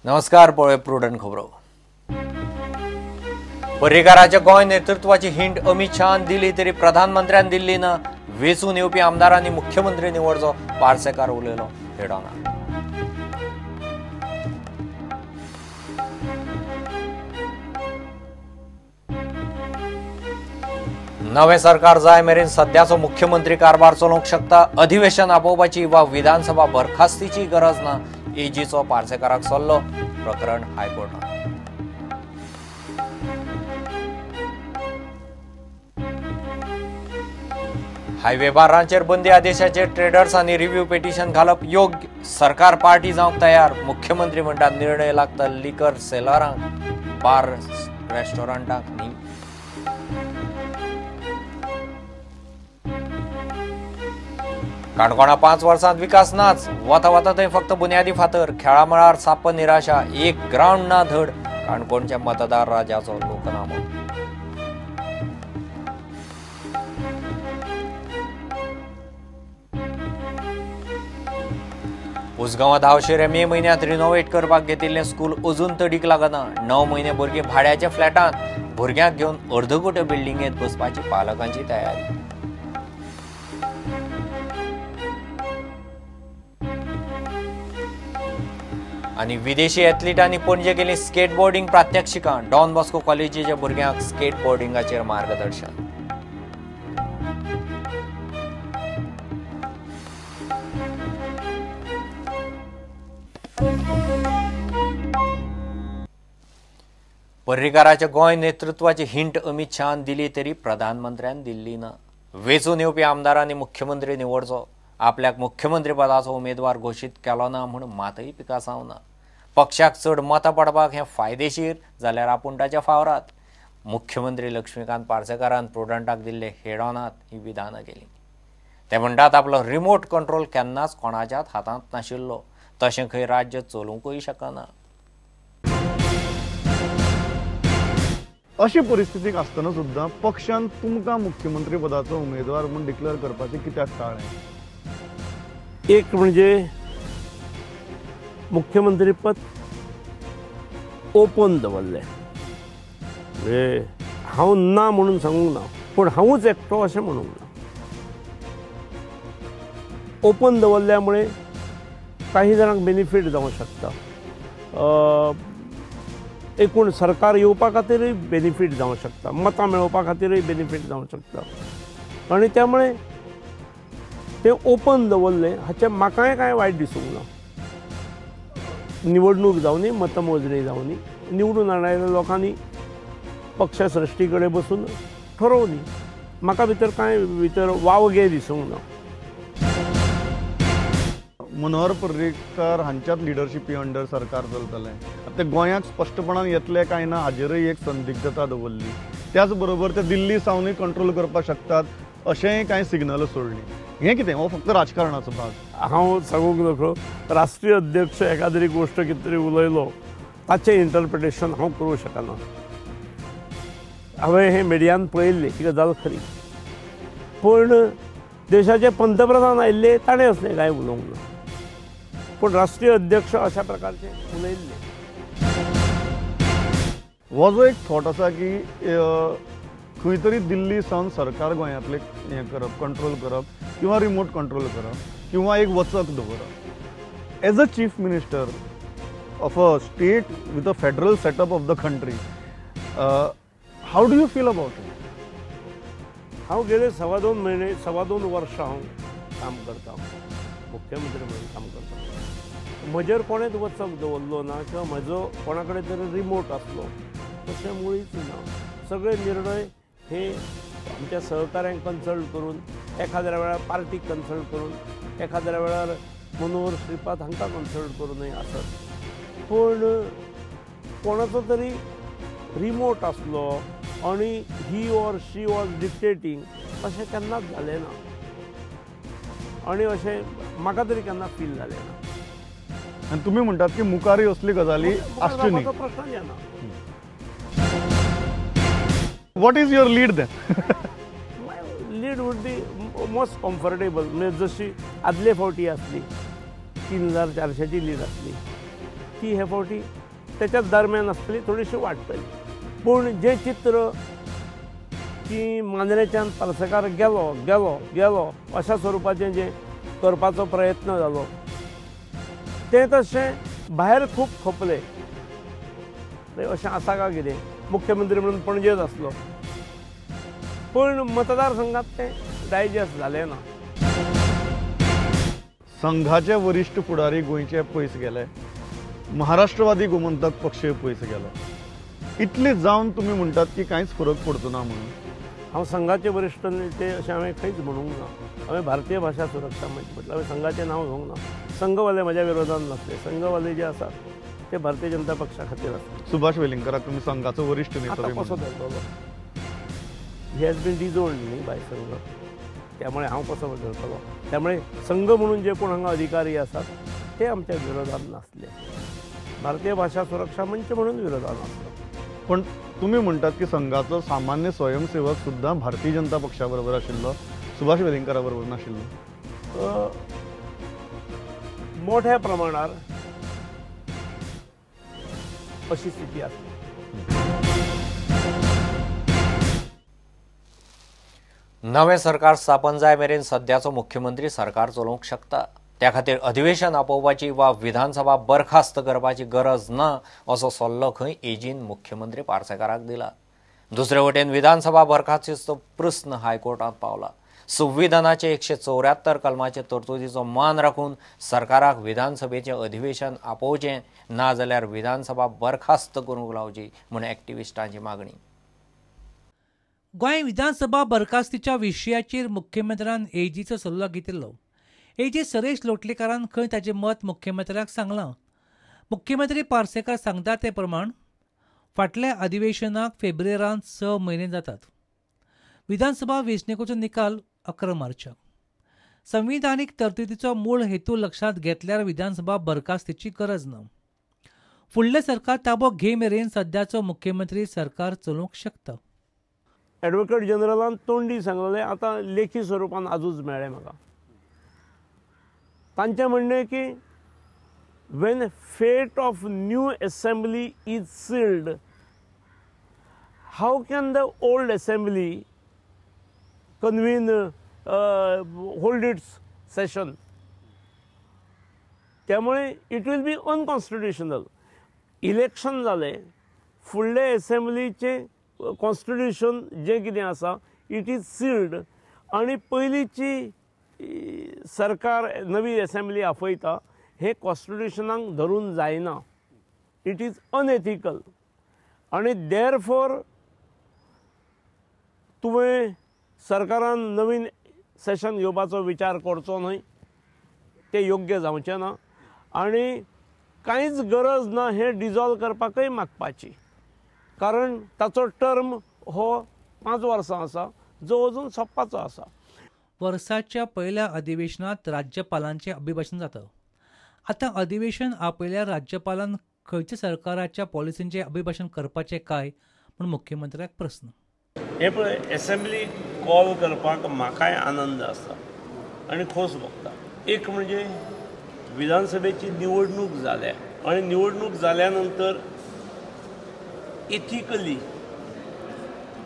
नमस्कार, पळय प्रुडंट खबरो. पर्रीकाराच्या गोंय नेतृत्वाची हिंट अमित शहान दिली तरी प्रधानमंत्र्यान दिल्ली ना. वेंचून येवपी आमदारांनी मुख्यमंत्री निवडचो, पार्सेकार उलयलो हेडोना. नवें सरकार जाय मेरेन सद्याचो मुख्यमंत्री कारभार चलोवंक शकता. अधिवेशन आपोवपाची वा विधानसभा बरखास्तीची गरज ना, एजीचो पार्सेकाराक सल्लो. प्रकरण हायकोर्टात. हायवे बारांचेर बंदी आदेशाचेर ट्रेडर्सांनी रिव्ह्यू पिटिशन घालप योग्य. सरकार पार्टी जावंक तयार. मुख्यमंत्री म्हणटात निर्णय लागता लिकर सेलरांक, बार रेस्टॉरंटांक न्ही. काणकोणा 5 वर्सांत विकास नाच. वता वता थंय फक्त बुन्यादी फातर. खेळामळार साप्प निराशा. एक ग्रावंड ना धड. काणकोणच्या मतदार राजाचो लोकनामो. उसगांवां धावशेरे मे म्हयन्यांत रिनोवेट करपाक घेतिल्लें स्कूल अजून तडीक लागना. 9 म्हयने भुरगीं भाड्याच्या फ्लॅटांत, भुरग्यांक घेवन अर्दकुटे बिल्डिंगेंत बसपाची पालकांची तयारी. आनी विदेशी एथलिटांनी पणजे केली स्केटबोर्डिंग प्रात्यक्षिकां. डॉन बॉस्को कॉलेजीच्या भुरग्यांक स्केटबोर्डिंगाचेर मार्गदर्शन. पर्रीकाराच्या गोंय नेतृत्वाची हिंट अमित शहान दिली तरी प्रधानमंत्र्यान दिल्ली ना. वेंचून येवपी आमदारांनी मुख्यमंत्री निवडचो. आपल्याक मुख्यमंत्रीपदाचो उमेदवार घोशीत केलो ना म्हूण मातय पिकासांव ना. पक्षाक चड मतां पडपाक हें फायदेशीर जाल्यार आपूण ताच्या फावरात. मुख्यमंत्री लक्ष्मीकांत पार्सेकारान प्रुडंटाक दिल्ले हेडॉनात ही विधानां केली. ते म्हणटात आपलो रिमोट कंट्रोल केन्नाच कोणाच्याच हातांत नाशिल्लो. तशें खंय राज्य चलोवंकूय शकना. अशी परिस्थितीक आसतना सुद्दां पक्षान तुमकां मुख्यमंत्री पदाचो उमेदवार म्हूण डिक्लेअर करपाचें कित्याक टाळ्ळें? एक म्हणजे मुख्यमंत्रीपद ओपन दवरलें, म्हणजे हांव ना म्हणून सांगूंक ना, पूण हांवूच एकटो अशें म्हणूंक ना. ओपन दवरल्या मुळे काही जाणांक बेनिफीट जावंक शकता, एकूण सरकार येवपा खातीरय बेनिफीट जावंक शकता, मतां मेळोवपा खातीरय बेनिफीट जावंक शकता. आनी त्यामुळे ते ओपन दवरलें हाचें म्हाकाय कांय वायट दिसूंक ना. निवडणूक जावनी, मतमोजणी जावनी, निवडून हाडिल्ल्या लोकांनी पक्षसृश्टी कडेन बसून ठरोवनी. म्हाका भितर कांय भितर वावगे दिसूंक ना. मनोहर पर्रीकार हांच्याच लिडरशिपी अंडर सरकार चलतलें. आतां ते गोंयांत स्पश्टपणान येतले काय ना हाजेरय एक संदिग्धता दवरली. त्याच बरोबर ते दिल्ली सावनूय कंट्रोल करपाक शकतात अशेंय कांय सिग्नल सोडली. हें कितें, हो फक्त राजकारणाचो भाग? हांव सांगूंक नकळो. राष्ट्रीय अध्यक्ष एकादरी गोश्ट कितें तरी उलयलो ताचें इंटरप्रिटेशन हांव करूंक शकना. हांवें हें मिडियान पळयल्लें, ही गजाल खरी. पूण देशाचे पंतप्रधान आयिल्ले ताणें असलें कांय उलोवंक ना, पूण राष्ट्रीय अध्यक्ष अशा प्रकारचे उलयल्ले. हो जो एक थॉट आसा की खंय तरी दिल्ली सावन सरकार गोंयांतलें हें करप, कंट्रोल करप किंवा रिमोट कंट्रोल करप किंवा एक वचक दवरप, as a chief minister of a state with a federal setup of the country, how do you feel about it? हांव गेले 2.25 म्हयने, 2.25 वर्सां हांव काम करता, मुख्यमंत्री म्हणून काम करता. म्हजेर कोणेच वचक दवरलो ना किंवा म्हजो कोणा कडेन तरी रिमोट आसलो तशें मुळीच ना. सगळे निर्णय हे आमच्या सहकाऱ्यांक कन्सल्ट करून, एखाद्या वेळार पार्टीक कन्सल्ट करून, एखाद्या वेळार मनोहर श्रीपाद हांकां कन्सल्ट करूनय आसत, पूण कोणाचो तरी रिमोट आसलो आनी he or she was dictating अशें केन्नाच जालें ना. आनी अशें म्हाका तरी केन्ना फील जालें ना. आनी तुमी म्हणटात की मुखारय असली गजाली आसच्यो न्ही, प्रश्न येना. What is your lead then? My lead would be most comfortable. म्हणजे जशी आदले फावटी आसली 3400 लीड आसली, ती हे फावटी त्याच्या दरम्यान आसतली, थोडीशी वाडटली. पूण जें चित्र की मांद्रेच्यान पार्सेकार गेलो गेलो गेलो अशा स्वरुपाचें जें करपाचो प्रयत्न जालो तें तशें भायर खूब खपलें. अशें आसा काय कितें, मुख्यमंत्री म्हणून पणजेच आसलो पूण मतदारसंघात तें डायजेस्ट जालें ना. संघाचे वरिश्ठ फुडारी गोंयचे पयस गेले, महाराष्ट्रवादी गोमंतक पक्ष पयस गेलो, इतले जावन तुमी म्हणटात की कांयच फरक पडचो ना म्हणून? हांव संघाचे वरिश्ठ नेते अशें हांवें खंयच म्हणूंक ना. हांवें भारतीय भाशा सुरक्षा मंच म्हटलें, हांवें संघाचें नांव घेवंक ना. संघवाले म्हज्या विरोधान नासले, संघवाले जे आसात ते भारतीय जनता पक्षा खातीर आसले. सुभाष वेलिंगकराक तुमी संघाचो वरिश्ठ नेतो कसो धरतलो? He has been डिजोल्ड न्ही बाय संघ, त्यामुळे हांव कसो धरतलो? त्यामुळे संघ म्हणून जे कोण हांगा अधिकारी आसात ते आमच्या विरोधान नासले, भारतीय भाशा सुरक्षा मंच म्हणून विरोधान आसलो. पण तुमी म्हणटात की संघाचो सामान्य स्वयंसेवक सुद्दां भारतीय जनता पक्षा बरोबर आशिल्लो, सुभाष वेलिंगकरा बरोबर नाशिल्लो? मोठ्या प्रमाणार अशी स्थिती आसली. नवें सरकार स्थापन जाय मेरेन सद्याचो मुख्यमंत्री सरकार चलोवंक शकता, त्या खातीर अधिवेशन आपोवपाची वा विधानसभा बरखास्त करपाची गरज ना असो सल्लो खंय एजीन मुख्यमंत्री पार्सेकाराक दिला. दुसरे वटेन विधानसभा बरखास्तीचो प्रस्न हायकोर्टांत पावला. संविधानाचे 174 कलमाचे तरतुदीचो मान राखून सरकाराक विधानसभेचें अधिवेशन आपोवचें ना जाल्यार विधानसभा बरखास्त करूंक लावची म्हूण एक्टिविस्टांची मागणी. गोंय विधानसभा बरखास्तीच्या विशयाचेर मुख्यमंत्र्यान एजीचो सल्लो घेतिल्लो. एजी सरेश लोटलीकारान खंय ताचें मत मुख्यमंत्र्याक सांगलां. मुख्यमंत्री पार्सेकार सांगता ते प्रमाण फाटल्या अधिवेशनाक फेब्रुवारांत 6 म्हयने जातात. विधानसभा वेंचणुकेचो निकाल 11 मार्चाक. संविधानीक तरतुदीचो मूळ हेतू लक्षांत घेतल्यार विधानसभा बरखास्तीची गरज ना. फुडलें सरकार ताबो घे मेरेन सद्याचो मुख्यमंत्री सरकार चलोवंक शकता. एडवोकेट जनरलान तोंडी सांगलें, आतां लेखी स्वरुपान आजूच मेळ्ळें म्हाका. तांचें म्हणणें की when fate of new assembly is sealed how can the old assembly convene hold its session. त्यामुळे it will be unconstitutional. Election जालें, फुडले एसेंब्लीचें कॉन्स्टिट्युशन जें कितें आसा it is sealed आनी पयलींची सरकार नवी एसेंब्ली आपयता हें कॉन्स्टिट्युशनाक धरून जायना. It is unethical आनी देअरफोर तुवें सरकारान नवीन सेशन घेवपाचो विचार करचो न्हय, तें योग्य जावचें ना आनी कांयच गरज ना हें डिजॉल्व करपाकय मागपाची, कारण ताचो टर्म हो 5 वर्सां आसा जो अजून सोंपपाचो आसा. वर्साच्या पयल्या अधिवेशनांत राज्यपालांचें अभिभाशण जाता. आतां अधिवेशन आपयल्यार राज्यपालान खंयच्या सरकाराच्या पॉलिसींचें अभिभाशण करपाचें काय म्हूण मुख्यमंत्र्याक प्रस्न. हे पळय, एसेंब्ली कॉल करपाक म्हाकाय आनंद आसा आनी खोस भोगता. एक म्हणजे विधानसभेची निवडणूक जाल्या आनी निवडणूक जाल्या नंतर इथिकली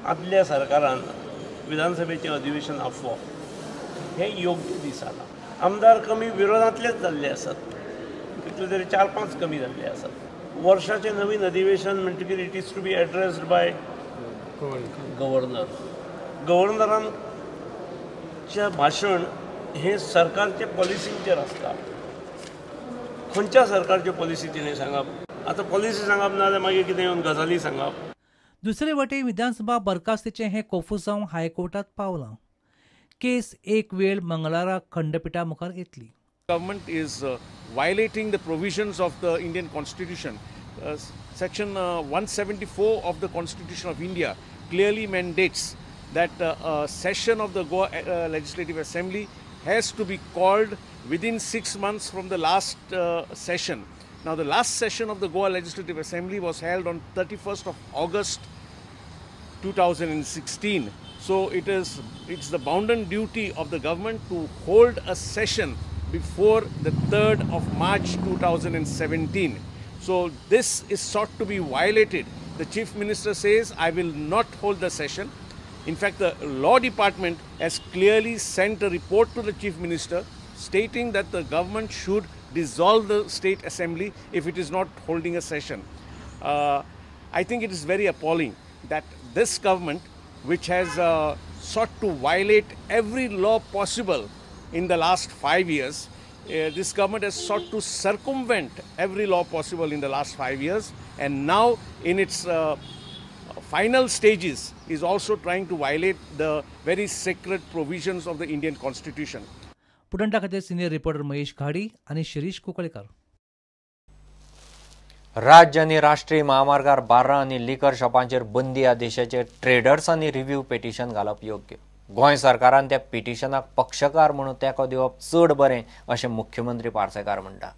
आदल्या सरकारान विधानसभेचें अधिवेशन आपोवप हें योग्य दिसना. आमदार कमी विरोधांतलेच जाल्ले आसात, कितले तरी 4-5 कमी जाल्ले आसात. वर्षाचें नवीन अधिवेशन म्हणटकीर it is to be addressed by governor. गव्हर्नरांचें भाशण हें सरकारचे पॉलिसींचेर आसता. खंयच्या सरकारच्यो पॉलिसी तिणें सांगप, आतां पॉलिसी सांगप ना जाल्यार मागीर कितें येवन गजाली सांगप. दुसरे वटेन विधानसभा बरखास्तीचें हें कोफुसांव हायकोर्टांत पावलां. केस एक वेळ मंगळारा खंडपिठा मुखार येतली. Government is violating the provisions of the Indian Constitution. Section 174 of the Constitution of India clearly mandates that a session of the Goa Legislative Assembly has to be called within 6 months from the last session. Now, the last session of the Goa Legislative Assembly was held on 31st of August 2016. So it's the bounden duty of the government to hold a session before the 3rd of March 2017. So this is sought to be violated. The Chief Minister says, I will not hold the session. In fact, the law department has clearly sent a report to the Chief Minister stating that the government should dissolve the State Assembly if it is not holding a session. I think it is very appalling that this government, which has sought to violate every law possible in the last 5 years, this government has sought to circumvent every law possible in the last 5 years, and now in its final stages is also trying to violate the very sacred provisions of the Indian Constitution. पुटंटा खातीर senior reporter Mahesh Ghadi आनी शिरीष कुंकळेकर. राज्य आनी राष्ट्रीय महामार्गार बार्रां आनी liquor शॉपांचेर बंदी आदेशाचेर ट्रेडर्सांनी review petition घालप योग्य. गोंय सरकारान त्या पिटिशनाक पक्षकार म्हणून तेंको दिवप चड बरें अशें मुख्यमंत्री पार्सेकार म्हणटा.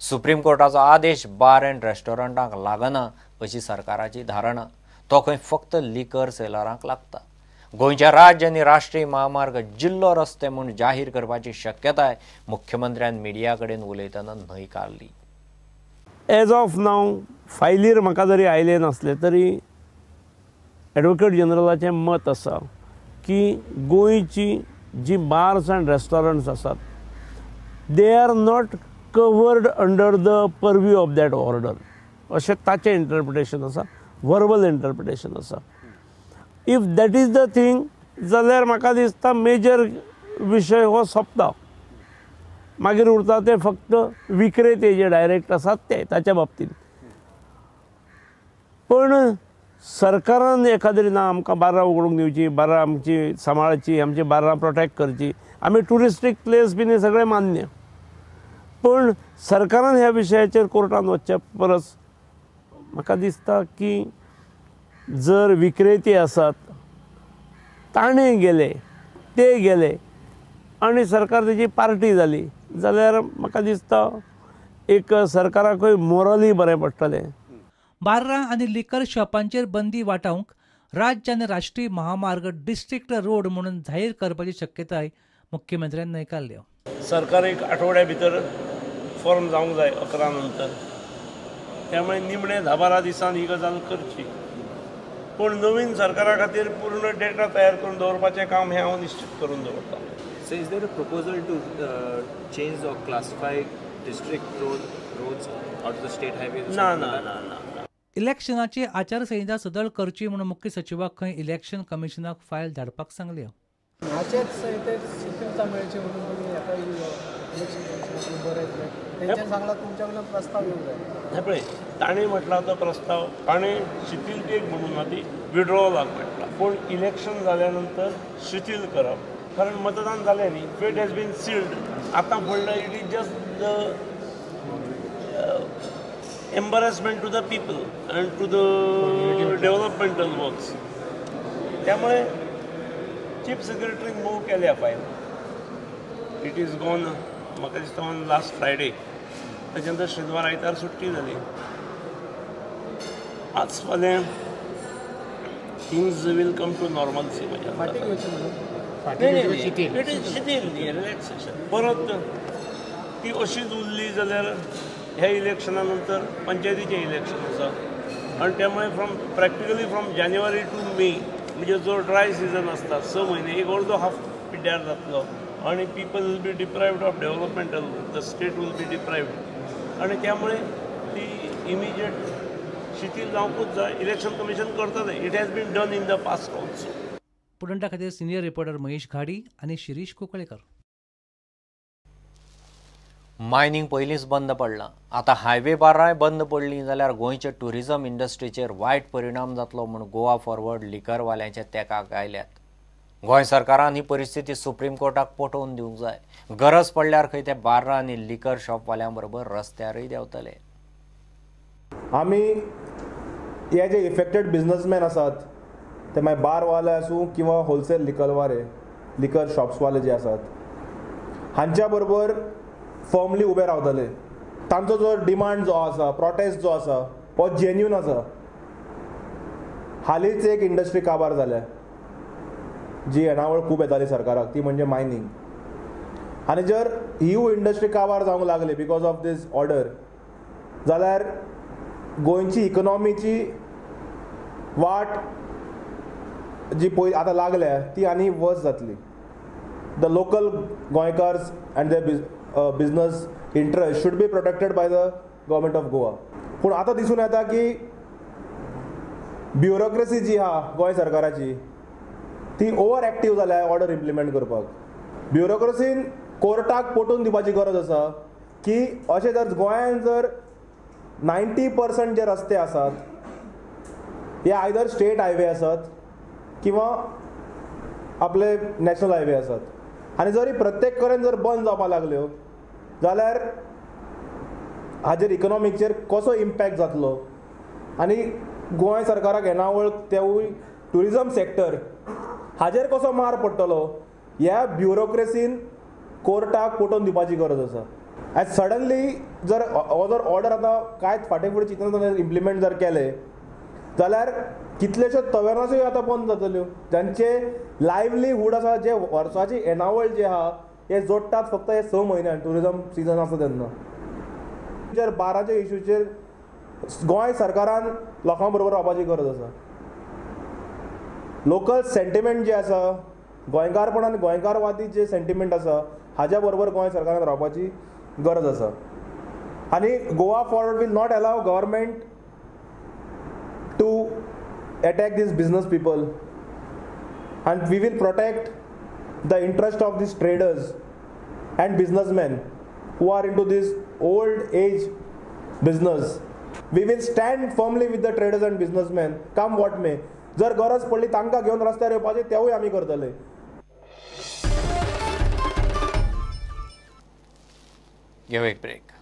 सुप्रीम कोर्टाचो आदेश बार अँड रेस्टॉरंटांक लागना अशी सरकाराची धारणा. तो खंय फक्त लिकर सेलरांक लागता. गोंयच्या राज्य आनी राष्ट्रीय महामार्ग जिल्लो रस्ते म्हूण जाहीर करपाची शक्यताय मुख्यमंत्र्यान मिडिया कडेन उलयतना न्हयकारली. एज ऑफ नाव फायलीर म्हाका जरी आयलें नासलें तरी एडवोकेट जनरलाचें मत आसा की गोंयची जी बार्स अँड रेस्टॉरंट्स आसात they are not covered under the purview of that order अशें ताचें इंटरप्रिटेशन आसा, वर्बल इंटरप्रिटेशन आसा. If that is the thing जाल्यार म्हाका दिसता मेजर विशय हो सोंपता. मागीर उरता ते फक्त विक्रेते जे डायरेक्ट आसात ते ताच्या बाबतींत. पण सरकारान एखाद्री ना आमकां बार्रां उगडूंक दिवची, बार्रां आमची सांबाळची, आमची बार्रां प्रोटेक्ट करची, आमी ट्युरिस्टीक प्लेस बीन हें सगळें मान्य, पण सरकारान ह्या विशयाचेर कोर्टान वचचे परस म्हाका दिसता की जर विक्रेते आसात ताणें गेले ते गेले आनी सरकार तेजी पार्टी जाली जाल्यार म्हाका दिसता एक सरकाराकूय मोरली बरें पडटलें. बार्रां आनी लिकर शॉपांचेर बंदी वाटावंक राज्य आनी राष्ट्रीय महामार्ग डिस्ट्रिक्ट रोड म्हणून जाहीर करपाची शक्यताय मुख्यमंत्र्यान न्हयकारल्या. सरकार एक आठवड्या भितर फॉर्म जावंक जाय 11 नंतर, त्यामुळे निमणे 10-12 दिसान ही गजाल करची. पूण नवीन सरकारा खातीर पूर्ण डेटा तयार करून दवरपाचें काम हें हांव निश्चित करून दवरतां. So is there a proposal to change or classify district roads out of the state highways? ना ना ना ना. इलेक्शनाची आचारसंहिता सदळ करची म्हणून मुख्य सचिवाक खंय इलेक्शन कमिशनाक फायल धाडपाक सांगल्या. हाचेच शिथिलता मेळची म्हणून तुमी हाका इलेक्शन कमिशनाक बरयतले, तेंच्यान सांगला तुमच्या कडल्यान प्रस्ताव येवंक जाय. हें पळय ताणें म्हटलां तो प्रस्ताव ताणें शिथिलतेक म्हणून ना ती विड्रॉवलाक म्हटलां, पूण इलेक्शन जाल्या नंतर शिथील करप, कारण मतदान जालें न्ही, फेट हॅज बीन सिल्ड. आतां पडलं it is just the embarrassment to the people and to the developmental works. त्यामुळे चीफ सेक्रेटरीन मूव केल्या फायल, it is gone म्हाका दिसता ऑन लास्ट फ्रायडे. ताच्या नंतर शेनवार आयतार सुट्टी जाली. आज फाल्यां things will come to normalcy. It is शिथील न्ही, रिलॅक्सेशन. परत ती अशीच उरली जाल्यार ह्या इलेक्शना नंतर पंचायतीचें इलेक्शन आसा आनी त्यामुळे from practically from January to May म्हणजे जो ड्राय सिजन आसता 6 म्हयने एक अर्दो हाफ पिड्ड्यार जातलो आनी people will be deprived of developmental, the state will be deprived. आनी त्यामुळे ती इमिजिएट शिथील जावंकूच जाय. इलेक्शन कमिशन करतलें, it has been done in the past also. पुटंटा खातीर सिनियर रिपोर्टर महेश घाडी आनी शिरीष कुंकळेकर. मायनिंग पयलींच बंद पडलां, आतां हायवे बार्रांय बंद पडलीं जाल्यार गोंयच्या ट्युरिझम इंडस्ट्रीचेर वायट परिणाम जातलो म्हूण गोवा फॉरवर्ड लिकरवाल्यांच्या तेंकाक आयल्यात. गोंय सरकारान ही परिस्थिती सुप्रीम कोर्टाक पटोवन दिवंक जाय. गरज पडल्यार खंय ते बार्रां आनी लिकर शॉपवाल्यां बरोबर रस्त्यारय देंवतले. आमी हे जे इफेक्टेड बिजनसमॅन आसात ते मागीर बारवाले आसूं किंवा होलसेल लिकरवाले, लिकर शॉप्सवाले जे आसात हांच्या बरोबर फर्मली उबे रावतले. तांचो जो डिमांड जो आसा, प्रोटेस्ट जो आसा हो जेन्यून आसा. हालींच एक इंडस्ट्री काबार जाल्या जी येणावळ खूब येताली सरकाराक, ती म्हणजे मायनींग. आनी जर हीव इंडस्ट्री काबार जावंक लागली because of these order जाल्यार गोंयची इकॉनॉमीची वाट जी पयली आतां लागल्या ती आनी वर्स जातली. The local Goenkars and their business interest should be protected by the government of Goa. पूण आतां दिसून येता की ब्युरोक्रेसी जी आहा गोंय सरकाराची ती ओवर एक्टीव जाल्या ऑर्डर इम्प्लिमेंट करपाक. ब्युरोक्रेसीन कोर्टाक पटोवन दिवपाची गरज आसा की अशें जर गोंयांत जर 90% जे रस्ते आसात हे आयदर स्टेट हायवे आसात किंवा आपले नॅशनल हायवे आसात, आनी जरी प्रत्येक कडेन जर बंद जावपाक लागल्यो जाल्यार हाजेर इकॉनॉमीचेर कसो इम्पॅक्ट जातलो आनी गोंय सरकाराक येणावळ तेवूय ट्युरिजम सॅक्टर हाजेर कसो मार पडटलो ह्या ब्युरोक्रेसीन कोर्टाक पटोवन दिवपाची गरज आसा. एज सडनली जर हो जर ऑर्डर आतां कांय फाटीं फुडें चिंतना इम्प्लिमेंट जर केले जाल्यार कितलेश्यो तवेर्नासूय आतां बंद जातल्यो, जांचे लायवलीहूड आसा, जे वर्साची येणावळ जी आहा हे जोडटात फक्त हे 6 म्हयन्यान ट्युरिजम सिजन आसा तेन्ना. बाराच्या इशूचेर गोंय सरकारान लोकां बरोबर रावपाची गरज आसा. लोकल सेंटिमेंट जे आसा, गोंयकारपण आनी गोंयकारवादी जे सेंटिमेंट आसा हाज्या बरोबर गोंय सरकारान रावपाची गरज आसा. आनी Goa Forward will not allow government to attack these business people, and we will protect the interest of these traders and businessmen who are into this old age business. We will stand firmly with the traders and businessmen, come what may. जर गरज पडली तांकां घेवन रस्त्यार येवपाचें तेवूय आमी करतले. घेवया एक ब्रेक.